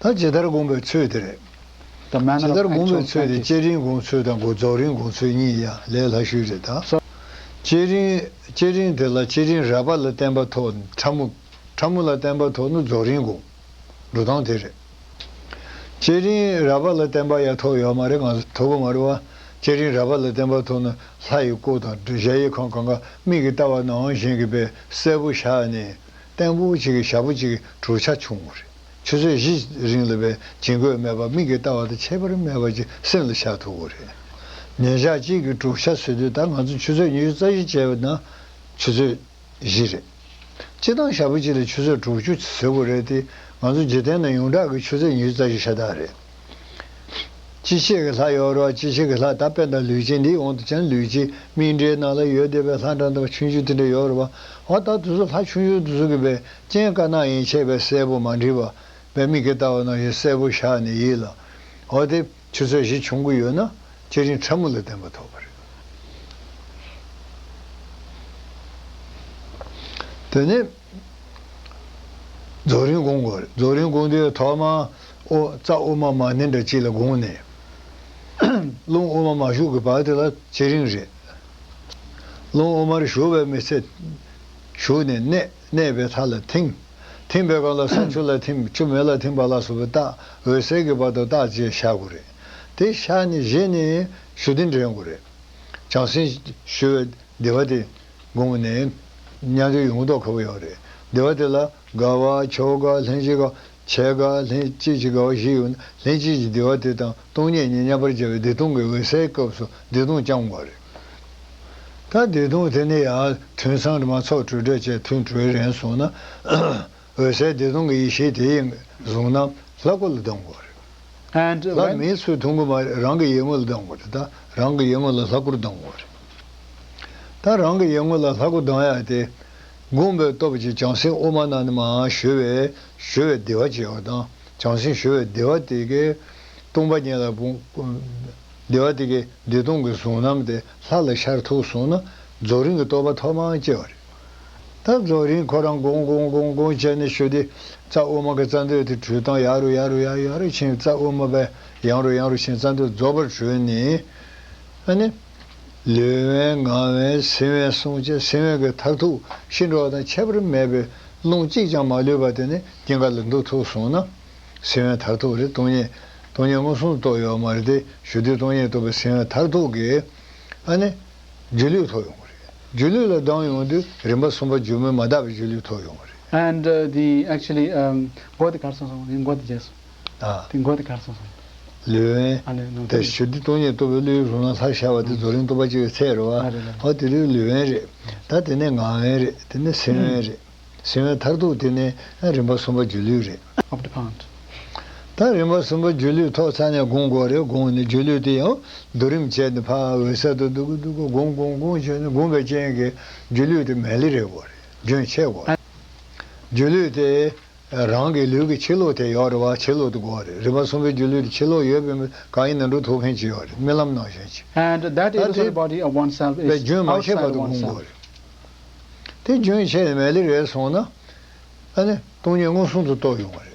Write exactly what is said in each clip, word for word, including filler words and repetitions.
ད་ཇི་ལྟར་བསྒོམས་པའི་ཚུལ་དེ་རེད། The manner ཇི of ལྟར་བསྒོམས་པའི actual ཚུལ་དེ་practice. བསྐྱེད་རིམ་སྒོམ་ཚུལ་དང་རྫོགས་རིམ་སྒོམ་ཚུལ་གཉིས་ཡ་ལས་སླ་ཤོས་རེད་ད། So བསྐྱེད་རིམ་བསྐྱེད་རིམ་དེ་ལ་བསྐྱེད་རིམ་རགས་པ་ལ་བརྟེན་པ་ཐོབ་ཕྲ་མོ། ཕྲ་མོ་ལ་བརྟེན་པ་ཐོབ་ན་རྫོགས་རིམ་སྒོམ། འགྲོ་སྟངས་དེ་རེད། བསྐྱེད་རིམ་རགས་པ་ལ་བརྟེན་པ་ཡ་ཐོབ་ཡོད་མ་རེད། ང་ཚོ་ཐོབ་གི་མ་རེད་བ། བསྐྱེད་རིམ་རགས་པ་ལ་བརྟེན་པ་ཐོབ་ན་ལྷ་ཡི་སྐུ་དང་གཞལ་ཡས་ཁང་གང་ག་མིག་གིས་ལྟ་བ་ནང་བཞིན་གྱི་པའི་གསལ་པོ་ཤར་ནས། ལྟད་མོ་གཅིག་གི་ཞག་པོ་གཅིག་གི་གྲུབ་ཆ་བྱུང་བ་རེད། ཆུ་ཚོད་བཞི་རིང་ལ་བའི་བྱིང་རྒོད་མེད་པ་མིག་གིས་ལྟ་བ་དང་ཁྱད་པར་མེད་པ་ཅིག་སེམས་ལ་ཤར་ཐུབ་ཀྱི་རེད། ཉིན་ཞག་གཅིག་གི་གྲུབ་ཆ་ཟེར་དུས་ད་ང་ཚོ་ཆུ་ཚོད་ཉི་ཤུ་རྩ་བཞི་བྱས་པ་ན་ཆུ་ཚོད་བཞི་རེད། སྤྱིར་བཏང་ཞག་པོ་གཅིག་ལ་ཆུ་ཚོད་དྲུག་ཅུ་ཟེར་དགོས་རེད་དེ། ང་ཚོ་འཇིག་རྟེན་ན་ཡོངས་གྲགས་ཀྱི་ཆུ་ཚོད་ཉི་ཤུ་རྩ་བཞི་ཤ་སྟག་རེད། ཅི་ཤེས་ཀྱི་ལྷ་ཡོད་རེད་བ། ཅི་ཤེས་ཀྱི་ལྷ་ད་དཔེར་ན་ལུས་ཅན་འདིའི་དབང་དུ་བྱས་ན་ལུས་ཅན་སྨིན་གྲོལ་ནང་ལ་ཡོད་བསྡད་པའི་ལྷ་འདྲ་འདྲ་ཆུང་ཆུང་དེ་འདྲ་ཡོད་རེད་བ། འོ་ད་དེ་ཚོ་ལྷ་ཆུང་ཆུང་དེ་ཚོ་གི་བའི་སྤྱན་དཀར་ནག་ཡན་ཆད་པའི་གསལ་པོ་མ་འགྲིབ་པ་བའི་མིག་གིས་ལྟ་བ་ནང་བཞིན་གསལ་པོ་ཤར་ནས་ཡིད་ལ། འོ་དེ་ཆུ་ཚོད་བཞི་བྱུང་གི་ཡོད་ན་བསྐྱེད་རིམ་ཕྲ་མོ་ལ་བརྟེན་པ་ཐོབ་པ་རེད། དེ་ནས་རྫོགས་རིམ་སྒོམ་དགོས་རེད། རྫོགས་རིམ་སྒོམ་དུས་ཐོག་མར་དབུ་རྩ་དབུ་མ་མ་ནིང་འདྲ་གཅིག་ལ་བསྒོམས་ནས། རླུང་དབུ་མ་མ་ཞུགས་ཀྱི་བར་དེ་ལ་བསྐྱེད་རིམ་རེད། རླུང་དབུ་མར་ཞུགས་པའི་མི་ཚེ། ཞུགས་ནས་གནས་གནས་པའི་མཐའ་ལ་ཐིམ། ཐིམ་པའི་སྒང་ལ་ས་ཆུ་ལ་ཐིམ། ཆུ་མེ་ལ་ཐིམ་པ་ལ་སོགས་པའི་རྟགས་འོད་གསལ་གྱི་བར་དུ་རྟགས་བཅས་ཤར་དགོས་རེད། དེ་ཤར་ནས་གཞི་ནས་ཞུ་བདེ་འདྲེན་དགོས་རེད། བྱང་སེམས་ཞུ་བའི་བདེ་བ་དེ་བསྒོམས་ནས་མཉམ་དུ་ཡོང་མདོག་ཁ་པོ་ཡོད་རེད། བདེ་བ་དེ་ལ་དགའ་བ་ཁྱོ་ག་ལྷན་ཅིག་དགའ། ཆེ་དགའ་ལྷན་ཅིག་གི་དགའ་བ་བཞི་ཡོད་ན་ལྷན་ཅིག་གི་བདེ་བ་དེ་དང་སྟོང་ཉིད་གཉིས་མཉམ་པར་སྦྱར་བའི་བདེ་སྟོང་གི་འོད་གསལ་སྐབས་སུ་བདེ་སྟོང་སྐྱོང་དགོས་རེད། ད་བདེ་སྟོང་དེ་ནི་ཡང་ཐུན་མཚམས་རེ་མ་ཚོགས་གྲོལ་འདྲ་བྱས་ཐུན་གྲོལ་རན་སོང་ན། འོད་གསལ་བདེ་སྟོང་གི་ཡེ་ཤེས་དེ་ཡི་གཟུང་རྣམ་ལྷ་སྐུ་ལ་ལྡང་དགོས་རེད། And ལྷ་when མིའི་ཚུལ་མཐོང་གི་མ་རེད། རང་གི་ཡིད་ངོ་ལ་ལྡང་དགོས་རེད། ད་རང་གི་ཡིད་ངོ་ལ་ལྷ་སྐུར་ལྡང་དགོས་རེད། ད་རང་གི་ཡིད་ངོ་ལ་ལྷ་སྐུ་ལྡང་ཡག་དེ་བསྒོམས་པའི་སྟོབས་ཀྱིས་བྱང་སེམས་དབུ་མ་ནང་ནས་མར་ཞུ་བའི་ཞུ་བའི་བདེ་བ་སྐྱེ་བ་དང་། བྱང་སེམས་ཞུ་བའི་བདེ་བ་དེ་གའི་སྟོང་པ་ཉིད་ལ་བུང་། བདེ་བ་དེ་གའི་བདེ་སྟོང་གི་གཟུང་རྣམ་དེ་ལྷ་ལ་ཤར་ཐུབ་སོང་ན་རྫོགས་རིམ་གྱི་རྟོགས་པ་ཐོག་མར་སྐྱེ་བ་རེད། ད་རྫོགས་རིམ་ཁོ་རང་སྒོམ་སྒོམ་སྒོམ་སྒོམ་བྱས་ནས་ཞུ་དེ་རྩ་དབུ་མ་གི་རྩ་མདུད་དེ་བྲུས་བཏང་ཡར་རུ་ཡར་རུ་ཡར་རུ་ཡར་རུ་ཕྱིན། རྩ་དབུ་མ་པས་ཡང་རུ་ཡང་རུ་ཕྱིན། རྩ་མདུད་རྫོགས་པར་བྲུས་ནས་ཨ་ནི། ལུས་དབེན་ངག་དབེན་སེམས་དབེན་གསུམ་བྱས། སེམས་དབེན་གྱི་མཐར་ཐུག་ཤི་འགྲོ་བ་དང་ཁྱད་པར་མེད་པའི་རླུང་གཅིག་ཀྱང་མ་ལུས་པ་དེ་ནི་སྐྱེ་འགག་ལས་འདུལ་ཐུབ་སོང་ན། སེམས་དབེན་མཐར་ཐུག་རེད། སྟོང་ཉིད་སྟོང་ཉིད་མངོན་སུམ་རྟོགས་ཡོད་མ་རེད་དེ། ཞུ་དུས་སྟོང་ཉིད་རྟོགས་པའི་སེམས་དབེན་མཐར་ཐུག་གི་ཨ་ནི་སྒྱུ་ལུས་ཐོབ་ཡོང་གི་རེད། སྒྱུ་ལུས་ལ་ལྡང་ཡོང་དུས་རིམ་པ་གསུམ་པ་སྒྱུ་མའི་མ་དག་པའི་སྒྱུ་ལུས་ཐོབ་ཡོང་གི་རེད། And uh, the actually um, མགོ་དེ་གར་སོང་སོང་། མགོ་དེ་བརྗེད་སོང་། ཨ། དེ་མགོ་དེ་གར་སོང་སོང་། ལུས་དབེན། ཨ་ལས་ནང་དེ་དུ་ཞུ་དུས་སྟོང་ཉིད་རྟོགས་པའི་བློའི་གཟུང་རྣམ་ལྷར་ཤར་བ་དེ་རྫོགས་རིམ་སྟོང་པ་སྐྱེ་བའི་ཚད་རེད་བ། ཨ་རེད་རེད། ཨོ་དེ་ལུས་ལུས་དབེན་རེད། ད་དེ་ནས་ངག་དབེན་རེད། དེ་ནས་སེམས་དབེན་རེད། སེམས་དབེན་མཐར་ཐུག་དེ་ནས་རིམ་པ་གསུམ་པ་སྒྱུ་ལུས་རེད། Of the pond. ད་རིམ་པ་གསུམ་པ་སྒྱུ་ལུས་ཐོབ་ཚར་ནས་སྒོམ་དགོས་རེད། སྒོམ་ནས་སྒྱུ་ལུས་དེ་ཡང་སྡུད་རིམ་བྱས་ནས་ཕར་འོད་གསལ་དུ་སྡུག་གི་སྡུག་གི་སྒོམ་སྒོམ་སྒོམ་བྱས་ནས་སྒོམ་པའི་རྐྱེན་གྱིས་སྒྱུ་ལུས་དེ་མེད་ལེ་རེད་དགོས་རེད། རྒྱུན་ཆད་དགོས་རེད། སྒྱུ་ལུས་དེ། རང་གི་ལུས་ཀྱི་ཕྱི་ལོགས་དེ་ཡོད་རེད་བ། ཕྱི་ལོགས་དེ་དགོས་རེད། རིམ་པ་གསུམ་པའི་སྒྱུ་ལུས་དེ་ཕྱི་ལོགས་ཡོད་པའི་མི་གང་ཡིན་ན་འགྲོ་ཐུབ་མཁན་ཅིག་ཡོད་རེད། རྨི་ལམ་ནང་བཞིན་ཅིག And that ད་དེ་illusory body of oneself པའི་is རྒྱུན་མ་ཆད་outside པར་དུ་སྒོམ་oneself. དགོས་རེད། དེ་རྒྱུན་ཆད་ནས་མེད་ལེ་རེད་སོང་ན། ཨ་ནི་སྟོང་ཉིད་མངོན་སུམ་དུ་རྟོགས་ཡོང་བ་རེད།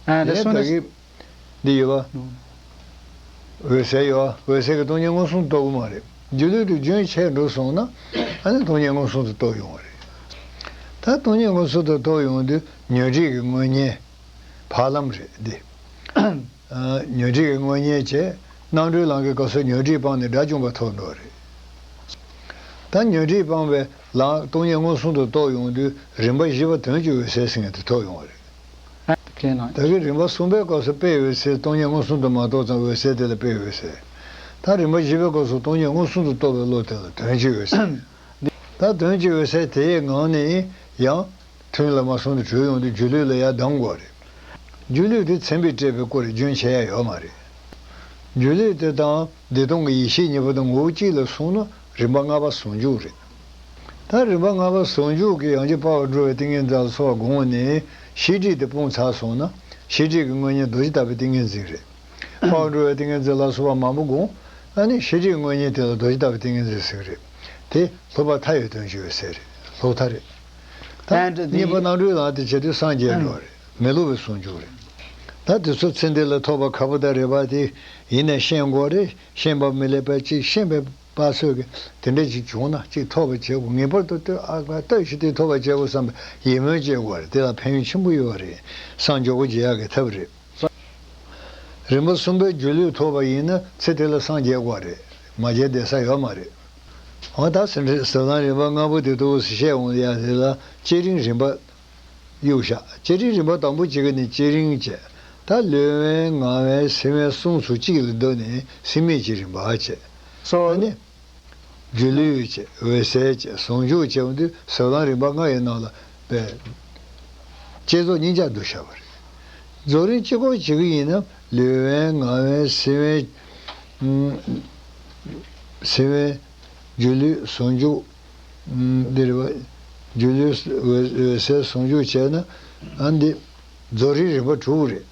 And as དེ་soon ད་as གི་འདི་ཡོད་པ། འོད་གསལ་ཡོད་པ། འོད་གསལ་གྱི་སྟོང་ཉིད་མངོན་སུམ་རྟོགས་ཀྱི་མ་རེད། སྒྱུ་ལུས་དེ་རྒྱུན་ཆད་འགྲོ་སོང་ན་ཨ་ནི་སྟོང་ཉིད་མངོན་སུམ་དུ་རྟོགས་ཡོང་བ་རེད། ད་སྟོང་ཉིད་མངོན་སུམ་དུ་རྟོགས་ཡོང་དུས་ཉོན་སྒྲིབ་ཀྱི་དངོས་གཉེན་བག་ལམ་རེད་འདི། ཨ། ཉོན་སྒྲིབ་ཀྱི་དངོས་གཉེན་བྱས། རྣམ་གྲོལ་ལམ་གྱི་སྐབས་སུ་ཉོན་སྒྲིབ་སྤངས་ནས་དགྲ་བཅོམ་པ་ཐོབ་འགྲོ་བ་རེད། ད་ཉོན་སྒྲིབ་སྤངས་པའི་ལམ་སྟོང་ཉིད་མངོན་སུམ་དུ་རྟོགས་ཡོང་དུས་རིམ་པ་བཞི་པ་དོན་གྱི་འོད་གསལ་ཟེར་མཁན་དེ་ཐོབ་ཡོང་བ་རེད། ད་གིན་རིམ་པ་གསུམ་པའི་སྐབས་སུ་དཔེའི་འོད་གསལ། སྟོང་ཉིད་མངོན་སུམ་དུ་མ་རྟོགས་ཙང་འོད་གསལ་དེ་ལ་དཔེའི་འོད་གསལ། ད་རིམ་པ་བཞི་པའི་སྐབས་སུ་སྟོང་ཉིད་མངོན་སུམ་དུ་རྟོགས་པའི་བློ་དེ་ལ་དོན་གྱི་འོད་གསལ། ད་དོན་གྱི་འོད་གསལ་དེའི་ངང་ནས་ཡང་ཐུན་ལ་མ་སོང་དུ་གྲོལ་ཡོང་དུས་སྒྱུ་ལུས་ལ་ཡར་ལྡང་དགོས་རེད། སྒྱུ་ལུས་དེ་མཚན་དཔེས་སྤྲས་པའི་སྐོར་རྒྱུན་ཆད་ཡ་ཡོད་མ་རེད། སྒྱུ་ལུས་དེ་དང་བདེ་སྟོང་གི་ཡེ་ཤེས་གཉིས་པོ་དང་ངོ་བོ་གཅིག་ལ་སོང་ན་རིམ་པ་ལྔ་པ་ཟུང་འཇུག་རེད། ད་རིམ་པ་ལྔ་པ་ཟུང་འཇུག་གི་ཡང་རྒྱུ་དཔའ་བར་འགྲོ་བའི་ཏིང་ངེ་འཛིན་ལ་སོགས་པ་བསྒོམས་ནས་ཤེས་སྒྲིབ་དེ་སྤངས་ཚར་སོང་ན་ཤེས་སྒྲིབ་ཀྱི་དངོས་གཉེན་རྡོ་རྗེ་ལྟ་བུའི་ཏིང་ངེ་འཛིན་རེད། དཔའ་བར་འགྲོ་བའི་ཏིང་ངེ་འཛིན་ལ་སོགས་པ་མང་པོ་བསྒོམ། ཨ་ནི་ཤེས་སྒྲིབ་དངོས་གཉེན་དེ་ལ་རྡོ་རྗེ་ལྟ་བུའི་ཏིང་ངེ་འཛིན་ཟེར་གྱི་རེད། དེ་ལྷོད་པ་མཐའ་ཡས་དོན་གྱི་འོད་གསལ་རེད། ལྷོད་མཐའ་རེད། ད་And the གཉིས་པ་རྣམ་གྲོལ་ལམ་དེ་བྱེད་དུས་སངས་རྒྱས་འགྲོ་བ་རེད། མི་སློབ་པའི་ཟུང་འཇུག་རེད། ད་དེ་ཚོ་ཚེ་འདི་ལ་ཐོབ་པ་ཁ་བོ་དང་རེ་བ་དེ་ཡིན་ནས་ཤེས་དགོས་རེད། ཤེས་པ་མི་ལེགས་པ་ཅིག་ཤེས་པའི་པ་ཚོས་ཀྱི་དེ་འདྲ་ཅིག་བྱུང་ན་ཅིག་ཐོབ་པ་བྱེད་དགོས། ངེས་པར་དུ་ལྟོས་ཨ་ཁ་ལྟོས་ཤིག་དེ་ཐོབ་པ་བྱེད་དགོས་བསམ་པའི་ཡིད་སྨོན་སྐྱེ་དགོས་རེད། དེ་ལ་ཕན་ཡོན་ཆེན་པོ་ཡོད་རེད། སངས་མགྱོགས་པོ་མཇལ་ཡག་གི་ཐབས་རེད། རིམ་པ་གསུམ་པའི་སྒྱུ་ལུས་ཐོབ་པ་ཡིན་ན་ཚེ་དེ་ལ་སངས་རྒྱས་དགོས་རེད། མ་རྒྱས་བསྡད་ས་ཡོད་མ་རེད། འོ་ད་ཟེར་ཟབ་ལམ་རིམ་པ་ལྔ་པོ་དེ་ཏོག་ཙམ་བཤད་འོང་ཡ་དེ་ལ་བསྐྱེད་རིམ་རིམ་པ་གཡུག་བཞག་བསྐྱེད་རིམ་རིམ་པ་དང་པོ་གཅིག་གི་ནི་བསྐྱེད་རིམ་བྱས། ད་ལུས་དབེན་ངག་དབེན་སེམས་དབེན་གསུམ་སོགས་གཅིག་ལ་འདུས་ནས་སེམས་མེད་ཀྱི་རིམ་པ་བྱས། སོ། ཨ་ནི། སྒྱུ་ལུས་བྱས་འོད་གསལ་བྱས་ཟུང་འཇུག་བྱས་འོང་དུས་ཟབ་ལམ་རིམ་པ་ལྔ་ཡི་ནང་ལ་པའི་བསྐྱེད་རྫོགས་གཉིས་ཆར་འདུས་བཞག་པ་རེད། རྫོགས་རིམ་གཅིག་པོ་བྱེད་ཀྱི་ཡིན་ན་ལུས་དབེན་ངག་དབེན་སེམས་དབེན། སེམས་དབེན། སྒྱུ་ལུས་ཟུང་འཇུག་འདི་རེད་བ། སྒྱུ་ལུས་འོད་འོད་གསལ་ཟུང་འཇུག་བྱས་ན་ཨ་འདི་རྫོགས་རིམ་རིམ་པ་དྲུག་རེད།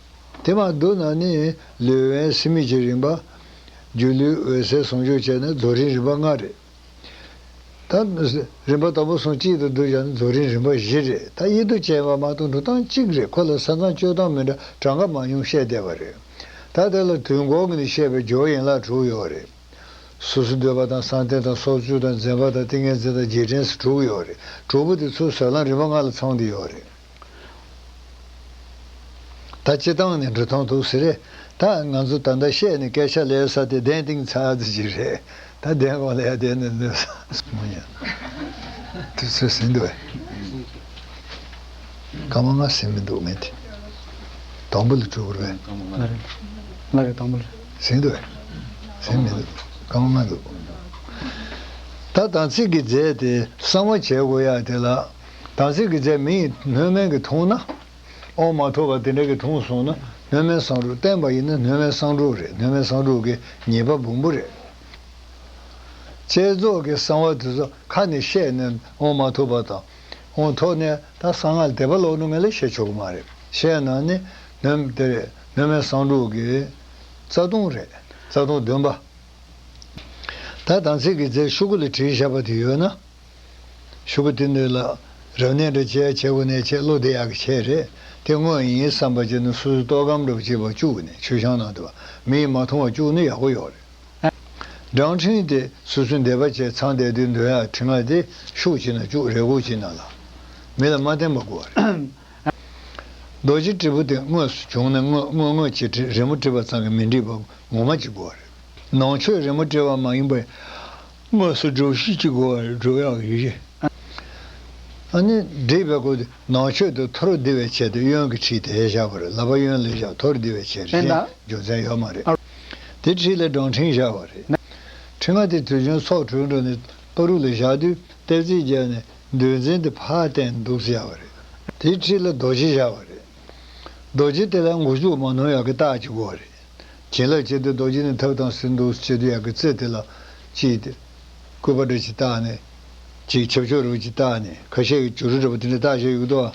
དེ་མ་བསྡུ་ན་ནི་ལུས་དབེན་སེམས་མེད་ཀྱི་རིམ་པ། སྒྱུ་ལུས་འོད་གསལ་ཟུང་འཇུག་བྱས་ན་རྫོགས་རིམ་རིམ་པ་ལྔ་རེད། ད་རིམ་པ་དང་པོ་གསུམ་གཅིག་ཏུ་བསྡུས་བཞག་ན་རྫོགས་རིམ་རིམ་པ་བཞི་རེད། ད་དབྱེ་དུ་བྱས་པ་མ་གཏོགས་འགྲོ་སྟངས་གཅིག་རེད། ཁོ་ལ་ས་མཚམས་གཅོད་སྟངས་མི་འདྲ་གྲངས་ཀ་མང་ཉུང་བཤད་བསྡད་པ་རེད། ད་དེ་ལ་དུས་འཁོར་གྱི་ནི་བཤད་པའི་སྦྱོར་ཡན་ལག་དྲུག་ཡོད་རེད། སོ་སོ་འདོད་པ་དང་བསམ་གཏན་དང་ཚོགས་སྦྱོར་དང་འཛིན་པ་དང་ཏིང་ངེ་འཛིན་དང་རྗེས་དྲན་སོགས་དྲུག་ཡོད་རེད། དྲུག་པོ་དེ་ཚོ་ཟབ་ལམ་རིམ་པ་ལྔ་ལ་ཚང་བསྡད་ཡོད་རེད། ད་སྤྱིར་བཏང་ནས་འགྲོ་སྟངས་འདུག་ཟེར་རེད། ད་ང་ཚོ་ད་ལྟ་བཤད་ནས་སྐད་ཆ་ལས་ས་དེ་གདན་སྟེང་ཚར་ཙམ་ཅིག་རེད། ད་གདན་གོང་ལ་ཡ་བསྡད་ནས་ནོས་ས་མ་ཡིན། དུས་ཚོད་ཟིན་འདུག་བས། སྐར་མ་ལྔ་ཟིན་མི་འདུག་ངས་དེ། དང་པོ་ལ་འགྲོ་དགོས་རེད། ལ་རེད། ལ་རེད་དང་པོ་ལ། ཟིན་འདུག་བས། ཟིན་མི་འདུག་སྐར་མ་ལྔ་འདུག་ད་དམ་ཚིག་གི་རྫས་དེ་གསང་བ་བྱེད་དགོས་ཡ་དེ་ལ། དམ་ཚིག་གི་རྫས་མི་ཡིས་སྣོད་མེད་ཀྱིས་འཐུང་ན། དབང་མ་ཐོབ་པ་དེ་འདྲ་གིས་འཐུང་སོང་ན་སྣོད་མེད་གསང་སྒྲུབ་བསྟན་པ་ཡིན་ན་སྣོད་མེད་གསང་སྒྲུབ་རེད། སྣོད་མེད་གསང་སྒྲུབ་ཀྱི་ཉེས་པ་འབུམ་པོ་རེད། བསྐྱེད་རྫོགས་ཀྱི་གསང་བ་དེ་ཚོ་ཁ་ནས་བཤད་ནས་དབང་མ་ཐོབ་པ་དང་། དབང་ཐོབ་ནས་ད་གསང་སྔགས་ལ་དད་པ་ལོག་ནོ་ངས་ལས་བཤད་ཆོག་གི་མ་རེད། བཤད་ན་ནི་སྣོད་དེ་རེད། སྣོད་མེད་གསང་སྒྲུབ་ཀྱི་རྩ་ལྟུང་རེད། རྩ་ལྟུང་བདུན་པ། ད་དམ་ཚིག་གི་རྫས་ཤོག་གུ་ལ་བྲིས་བཞག་པ་དེ་ཡོད་ན། ཤོག་གུ་དེ་འདི་ལ་རབ་གནས་འདྲ་བྱས་བྱས་དགོས་ནས་བྱས་བློ་བདེ་ཡག་གི་བྱས་རེད། དེ་དངོས་ཡིན་བསམ་པ་བྱས་ན་སོ་སོའི་ལྟོ་སྒམ་འདྲ་བོ་བྱས་པ་བཅུག་ནས་མཆོད་བཤམས་ནང་དུ་མི་ཡིས་མ་མཐོང་བ་བཅུག་ན་ཡག་པོ་ཡོད་རེད། སྦྲང་ཕྲེང་དེ་སོ་སོའི་འདོད་པ་བྱས་ཚང་བསྡད་དུས་འདོན་ཡག་ཕྲེང་བ་དེ་ཤོག་གཅིག་ནང་བཅུག་རས་ཁུག་གཅིག་ནང་ལ། མི་ལ་མ་བསྟན་པ་དགོས་རེད། རྡོ་རྗེ་དྲིལ་བུ་དེ་དངོས་སུ་བྱུང་ན་དངོས་དངོས་དངོས་ཀྱི་དྲིལ་རི་མོ་བྲིས་པ་ཙམ་གྱིས་མི་འགྲིག་པ་ངོ་མ་གཅིག་དགོས་རེད། ནང་མཆོད་རི་མོ་བྲིས་པ་མ་ཡིན་པའི་དངོས་སུ་སྒྲུབ་གཞི་གཅིག་དགོས་རེད། སྒྲུབ་ཡག་གཞི། ཨ་ནི་སྒྲིག་པའི་སྐོར་དུ་ནང་མཆོད་དུ་ཐོར་བསྡུ་བའི་ཆེད་དུ་གཡོན་གྱི་ཁྲིད་དེ་བཞག་པ་རེད། ལག་པ་གཡོན་ལ་བཞག་ཐོར་བསྡུ་བའི་ཆེད་རེད། གཞན་རྒྱུ་མཚན་ཡོད་མ་རེད། དེ་ཁྲིད་ལ་སྦྲང་ཕྲེང་བཞག་པ་རེད། ཕྲེང་བ་དེ་དུས་རྒྱུན་ཚོགས་གྲོལ་འགྲོ་ནས་ལྟོ་རུ་ལ་བཞག་དུས་གཏེར་རྫས་བརྒྱབ་ནས་འདོད་འཛིན་དེ་ཕར་བསྟན་འདུག་ཟེར་བ་རེད། དེའི་འཁྲིས་ལ་རྡོ་རྗེ་བཞག་པ་རེད། རྡོ་རྗེ་དེ་ལ་མགོ་མཇུག་མ་ནོར་ཡག་གི་རྟགས་ཅིག་དགོས་རེད། བྱིན་རླབས་ཅན་དུ་རྡོ་རྗེ་ནི་ཐབས་དང་ཟེར་འདུག་ཟེར་དུས་ཡག་གི་རྩེ་དེ་ལ་ཅིག་དེ་སྐུད་པ་འདྲ་ཅིག་བཏགས་ནས། ཅིག་ཆབ་ཆོས་རུ་ཅིག་བཏགས་ནས་ཁ་ཤས་ཀྱི་བྱུ་རུ་འདྲ་པོ་དེ་འདྲ་བཏགས་བཞག་ཡོད་དོ།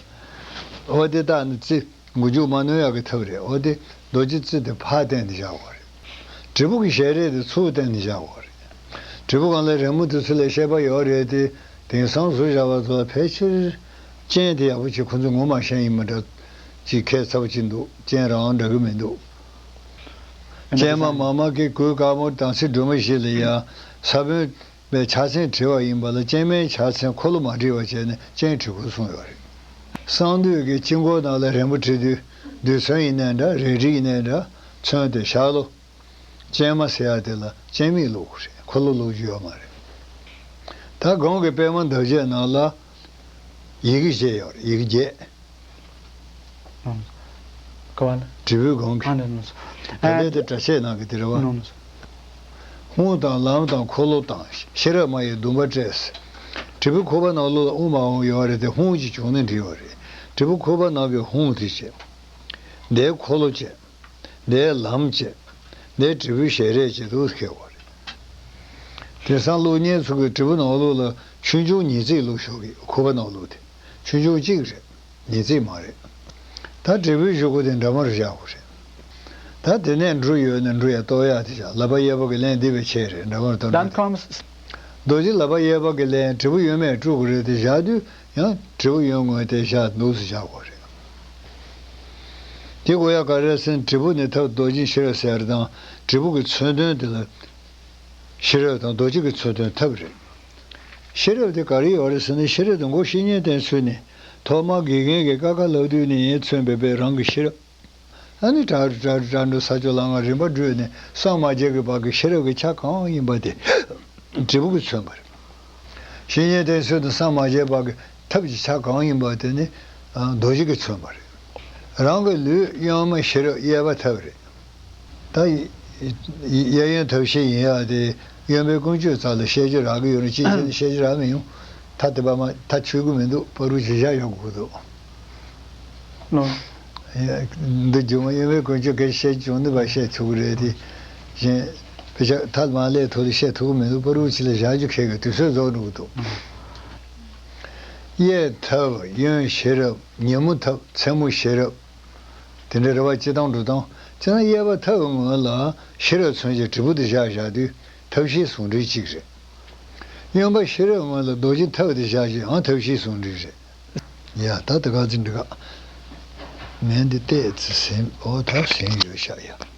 འོ་དེ་བཏགས་ནས་རྩེ། མགོ་མཇུག་མ་ནོར་ཡག་གི་ཐབས་རེད། འོ་དེ་རྡོ་རྗེ་རྩེ་དེ་ཕར་བསྟན་ནས་བཞག་དགོས་རེད། དྲིལ་བུ་གི་ཞལ་རས་དེ་ཚུར་བསྟན་ནས་བཞག་དགོས་རེད། དྲིལ་བུ་སྒང་ལ་རི་མོ་དེ་ཚོ་ལ་བཤད་པ་ཡོད་རེད་དེ། དེང་སང་བཟོ་བཞག་པ་ཚོ་ལ་ཕལ་ཆེར་སྤྱན་དེ་ཡག་པོ་ཅིག་ཁོ་ཚོ་ངོ་མ་ཤེས་ཡིན་མི་འདྲ། ཅིག་ཁྱད་མཚར་པོ་ཅིག་འདུག་སྤྱན་རང་འདྲ་གི་མི་འདུག་སྤྱན་མ་མ་མ་གི་གོས་དཀར་མོ་དང་ཚིག་སྒྲོལ་མ་བཞི་ལ་ཡ་ས་བོན། པའི་ཕྱག་མཚན་བྲིས་པ་ཡིན་པ་ལ་སྤྱན་མའི་ཕྱག་མཚན་འཁོར་ལོ་མ་བྲིས་པ་བྱས་ནས་སྤྱན་བྲིས་དགོས་གསུངས་ཡོད་རེད། གསང་འདུས་ཀྱི་དཀྱིལ་འཁོར་ནང་ལ་རི་མོ་བྲིས་དུས་རྡུལ་ཚོན་ཡིན་ནའི་འདྲ་རལ་གྲི་ཡིན་ནའི་འདྲ་མཚོན་དེ་ཤར་ལྷོ། སྤྱན་མ་ཟེར་ཡ་དེ་ལ་སྤྱན་མིག་བླུགས་དགོས་རེད། འཁོར་ལོ་བླུགས་རྒྱུ་ཡོད་མ་རེད། ད་གོང་གི་པད་མ་འདབ་བརྒྱད་ནང་ལ་ཡི་གེ་བཞི་ཡོད་རེད། ཡི་གེ་བརྒྱད། ཨང་། ཀ་བ་ལ། དྲིལ་བུའི་སྒང་གི། ཨ་ནི་ནོ་སོ། ད་ལྟའི་དེ་གྲྭ་ཆས་ནང་གི་དེ་རེད་བ། ནོ་ནོ་སོ། ཧཱུྃ་དང་ལམ་དང་འཁོར་ལོ་དང་ཤེས་རབ་མ་ཡིས་ཟླུམ་པ་སྤྲས། དྲིལ་བུ་ཁུག་པ་ནང་ལོགས་ལ་ཨོཾ་ཨཱཿཧཱུྃ་ཡོད་རེད་དེ་ཧཱུྃ་གཅིག་བྱུང་ནས་འགྲིག་པ་རེད། དྲིལ་བུ་ཁུག་པ་ནང་གི་ཧཱུྃ་དེ་བྱས། འདིའི་འཁོར་ལོ་བྱས། འདིའི་ལམ་བྱས། འདིའི་དྲིལ་བུའི་ཞལ་རས་བྱས་འདུག་ཁེལ་བ་རེད། དེང་སང་སློབ་གཉེར་ཚོ་གིས་དྲིལ་བུ་ནང་ལོགས་ལ་ཆོས་འབྱུང་ཉི་ཚེས་བླུགས་ཤོག་གི་ཁུག་པ་ནང་ལོགས་དེ་ཆོས་འབྱུང་གཅིག་རེད། ཉི་ཚེས་མ་རེད། ད་དྲིལ་བུའི་གཞུག་གུ་དེ་འདྲ་མར་བཞག་དགོས་རེད། ད་དེ་ནས་འབྲུ་ཡོད་ན་འབྲུ་ཡང་གཏོར་ཡག་དེ་བཞག་ལག་པ་གཡས་པ་གི་ལན་འདི་བས་ཆེ་རེད། འདྲ་མར་གཏོར་ན། རྡོ་རྗེ་ལག་པ་གཡས་པ་གི་ལན་དྲིལ་བུ་གཡོན་མས་དཀྲུག་དགོས་རེད། དེ་བཞག་དུས་ཡང་དྲིལ་བུ་གཡོན་ངོས་དེ་བཞག་འདུག་སེ་བཞག་དགོས་རེད། དེ་གོ་ཡ་ག་རེ་ཟེར་ན། དྲིལ་བུ་ནི་ཐབས་རྡོ་རྗེ་ཤེས་རབ་ཟེར་དང་། དྲིལ་བུ་གི་མཚོན་དོན་དེ་ལ་ཤེས་རབ་དང་རྡོ་རྗེ་གི་མཚོན་དོན་ཐབས་རེད། ཤེས་རབ་དེ་ག་རེ་ཡོད་རེད་ཟེར་ན། ཤེས་རབ་དེ་མགོ་བཤེས་གཉེན་བསྟེན་ཚུལ་ནི། ཐོག་མར་དགེ་རྒན་གྱིས་ཀ་ཁ་བསླབ་དུས་ནས་མཚོན་པའི་པའི་རང་གི་ཤེས་རབ། ཨ་ནི་དྲག་དྲག་དྲག་འགྲོ་ས་ཕྱོགས་ལ་ང་རིམ་པ་བགྲོད་ནས་སངས་མ་རྒྱས་ཀྱི་བར་གྱི་ཤེས་རབ་ཀྱི་ཆ་གང་ཡིན་པ་དེ་དྲིལ་བུ་གིས་མཚོན་པ་རེད། བཤེས་གཉེན་བསྟེན་ཚུལ་དང་སངས་མ་རྒྱས་བར་གྱི་ཐབས་ཀྱི་ཆ་གང་ཡིན་པ་དེ་ནི་རྡོ་རྗེ་གིས་མཚོན་པ་རེད། རང་གི་ལུས་གཡོན་མ་ཤེས་རབ་གཡས་པ་ཐབས་རེད། ད་གཡས་གཡོན་ཐབས་ཤེས་ཡིན་ཡ་དེ་གཡོན་པའི་ཀུན་སྤྱོད་རྩ་ལ་བཤད་རྒྱུ་རག་གི་ཡོད་རེད། ཅིའི་ཕྱིར་ན་བཤད་རྒྱུ་རག་མི་ཡོང་། ད་དེ་པ་མ་ཐག་ཆོད་གི་མི་འདུག། བར་དུ་བྱེད་བཞག་ཡོང་དགོས་འདུག། ནོ། འདི་རྒྱུ་མ་གཡོན་པའི་ཀུན་སྤྱོད་སྐད་ཆ་བཤད་བྱུང་འདི་པ་བཤད་ཐུབ་ཀྱི་རེད་དེ། གཞན་དཔེ་ཆ་ཐལ་མ་ལས་ཐོག་ལ་བཤད་ཐུབ་ཀྱི་མི་འདུག། པ་རུ་ཕྱི་ལ་བཞག་རྒྱུ་ཁེལ་གི་དུས་ཚོད་རྫོགས་འགྲོ་གི་འདུག། གཡས་ཐབས། གཡོན་ཤེས་རབ། ཉིན་མོ་ཐབས། མཚན་མོ་ཤེས་རབ། དེ་འདྲའི་རེ་བ་སྐྱེ་སྟངས་འགྲོ་སྟངས། བྱས་ན་གཡས་པ་ཐབས་སྔོན་ལ་ཤེས་རབ་མཚོན་བྱེད་དྲིལ་བུ་དེ་བཞག་བཞག་དུས་ཐབས་ཤེས་ཟུང་འབྲེལ་གཅིག་རེད། གཡོན་པ་ཤེས་རབ་སྔོན་ལ་རྡོ་རྗེ་ཐབས་དེ་བཞག་བྱས་ཡང་ཐབས་ཤེས་ཟུང་འབྲེལ་རེད། ཡ་ད་ད་ག་ཚོད་འགྲིག་ག། ངས་འདི་བལྟས་ཚེ་ཟིན། ཨོ་ད་ཟིན་ཡོད་ཤག་ཡ།